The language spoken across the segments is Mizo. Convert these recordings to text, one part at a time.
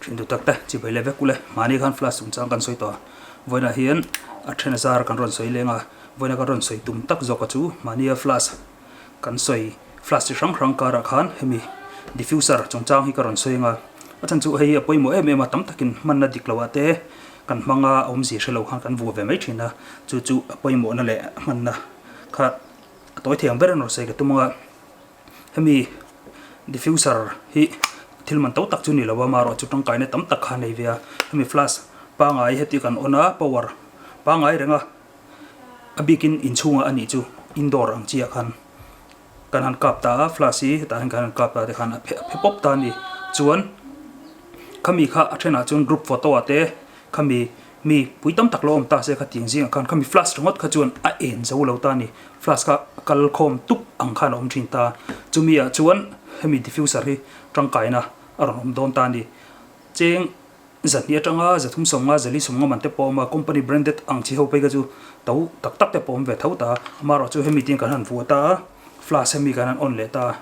Thin duh tak te chibai leh vek ule mahni khan flash chungchang kan sawi tawh a, vawiinah hian a then zar kan rawn sawi leng a, vawiina kan rawn sawi tum tak zawk a chu mahnia flash kan sawi flash chi hrang hrang karah khan hemi diffuser chungchang hi ka rawn sawi ang a, a chhan chu hei hi a pawimawh em em a tam takin hmanna dik loh ah te kan hmang a awmzia hre lo khan kan vuah ve mai thin a, chu chu a pawimawhna leh hmanna kha a tawi thei ang ber in rawn sawi ka tum ang a. Hemi diffuser hi thil man to tak chu ni lo a, amaherawhchu tangkaina tam tak kha a nei ve a. Hemi flash pangai heti kan on a, power pangai reng a, a bikin inchhungah a nih chu indoor ang chiah khan kan han kap ta a, flash hi hetah hian kan han kap ta te khan a phe a phe pawp ta a ni. Chuan khami kha a thenah chuan group photo ah te khami Mi pui tam tak lo awm ta se kha tiang zingah khan khami flash ringawt kha chuan a en zo lo ta a ni. Flash kha a kal khawm tup ang khan a awm thin ta. Chumi ah chuan hemi diffuser hi tangkaina a rawn awm dawn ta a ni. Cheng zahnih atanga zathum 50 zali 50 man te pawh a awm a, company branded ang chi ho phei kha chu to tak tak te pawh a awm ve tho ta. Amaherawhchu chu hemi tiang kan han vuah ta a, flash hemi kan han on leh ta a.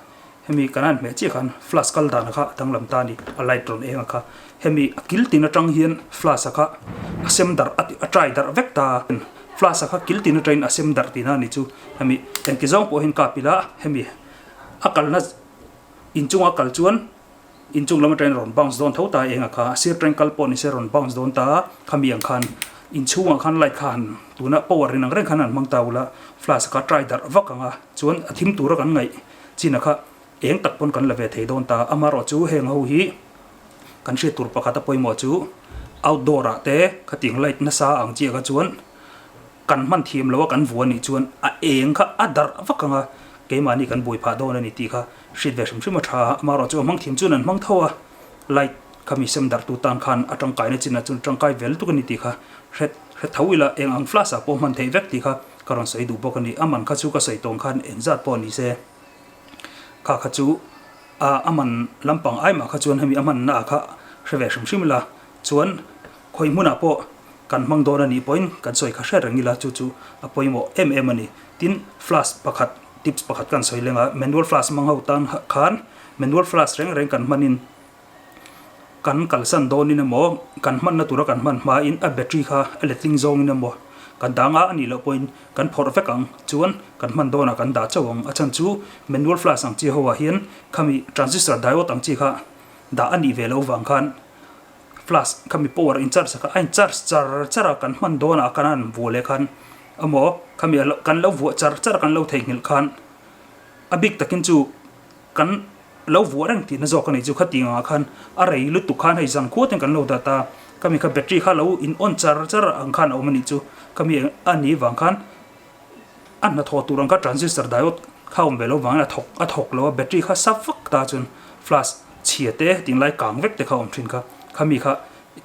Hemi kan han hmeh chiah khan flash kal dan kha a danglam ta a ni, a light rawn eng a kha. Hemi a kil tin atang hian flash a kha a sem darh a ti a try darh vek ta a. Flash a kha kil tin atangin a sem darh tihna a ni chu. Hemi engti zawng pawh hian kap ila hemi a kalna inchunga kal chuan inchung lam atangin rawn bounce dawn tho ta a eng a kha. A sir atangin kal pawh ni se rawn bounce dawn ta a, khami ang khan inchhungah khan light kha han tuna power inang reng khan han hmang ta ula flash a kha try darh vak ang a, chuan a thim tura kan ngaih. China kha eng tak pawn kan la ve thei dawn ta. Amaherawh chu heng ho hi kan hriat tur pakhat a pawimawh chu outdoor ah te khatiang light nasa ang chiah kha chuan kan hman thiam lo a kan vuah anih chuan a eng kha a darh vak ang a, keimahni kan buai phah dawn a ni tih kha hriat ve hrim hrim a tha a. Amaherawh chu a hmang thiam chuan an hmang tho a, light kha mi sem darh tu tan khan a tangkaina chinah chuan tangkai vel tuk a ni tih kha hre hre tho ila eng ang flash ah pawh hman theih vek tih kha Ka rawn sawi duh bawk a ni. A man kha chu ka sawi tawng khan eng zat pawh ni se. Kha kha chu a a man lampang ai mah kha chuan hemi a hmanna ah kha hre ve hrim hrim ila. Chuan khawi hmunah pawh kan hmang dawn a nih pawhin kan sawi kha hre reng ila chu chu a pawimawh em em a ni. Tin, flash pakhat tips pakhat kan sawi leng a, manual flash hmang ho tan khan manual flash reng reng kan hmanin Kan kalsan dawnin emaw, kan hmanna tura kan hman hmain a battery kha a letling zawngin emaw kan dang a, a nih loh pawhin kan phawrh vek ang. Chuan kan hman dawnah kan dah chauh ang. A chhan chu manual flash ang chi ho ah hian khami transistor diode ang chi kha dah a nih ve loh vang khan flash khami power in charge kha a in charge char char a, kan hman dawnah kan han vuah leh khan emaw khami kan lo vuah char char a kan lo theihnghilh khan a bik takin chu Kan lo vuah reng tihna zawk a nih chu khati angah khan a rei lutuk khan hei zan khuatin kan lo dah ta ka mi kha battery kha lo in on char char ang khan a awm a nih chu ka mi a nih vang khan a hnathawh tur ang kha transistor diode kha awm ve lo vangin a thawk a thawk lo a battery kha sa vak ta chuan flash chhia te tinglai kang vek te kha awm thin kha kha mi kha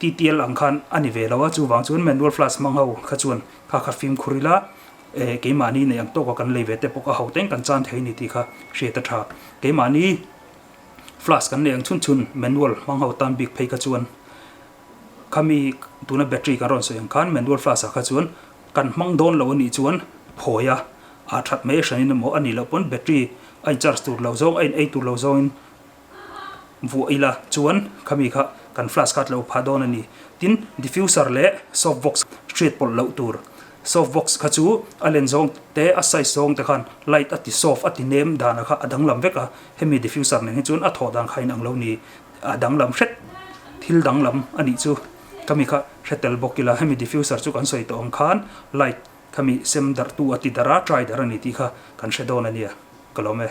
TTL ang khan a ni ve lo a chuvang chuan manual flash hmang ho kha chuan kha kha fimkhur ila. Eh, keimahni nei ang tawka kan lei ve te pawh ka ho teng kan chan thei ni tih kha hriat a tha. Keimahni flash kan nei ang chhun chhun manual hmang ho tan bik phei kha chuan khami tuna battery kan rawn sawi ang khan manual flash ah kha chuan kan hmang dawn lo a nih chuan phawi a ah that mai hranin emaw a nih loh pawn battery a in charge tur lo zawng a in ei tur lo zawngin Vuah ila chuan khami kha kan flash kha tlo phah dawn a ni. Tin, diffuser leh soft box hriat pawlh loh tur. Soft box kha chu a len zawng te, a size zawng te khan light a ti soft, a ti nem dana kha a danglam vek a. Hemi diffuser nen hi chuan a thawh dan kha a inang lo ni. A danglam hret, thil danglam a nih chu khami kha hre tel bawk ila. Hemi diffuser chu kan sawi tawh ang khan light khami sem darhtu a ti darh a, try darh a ni tih kha kan hre dawn a nia. Ka lawm e.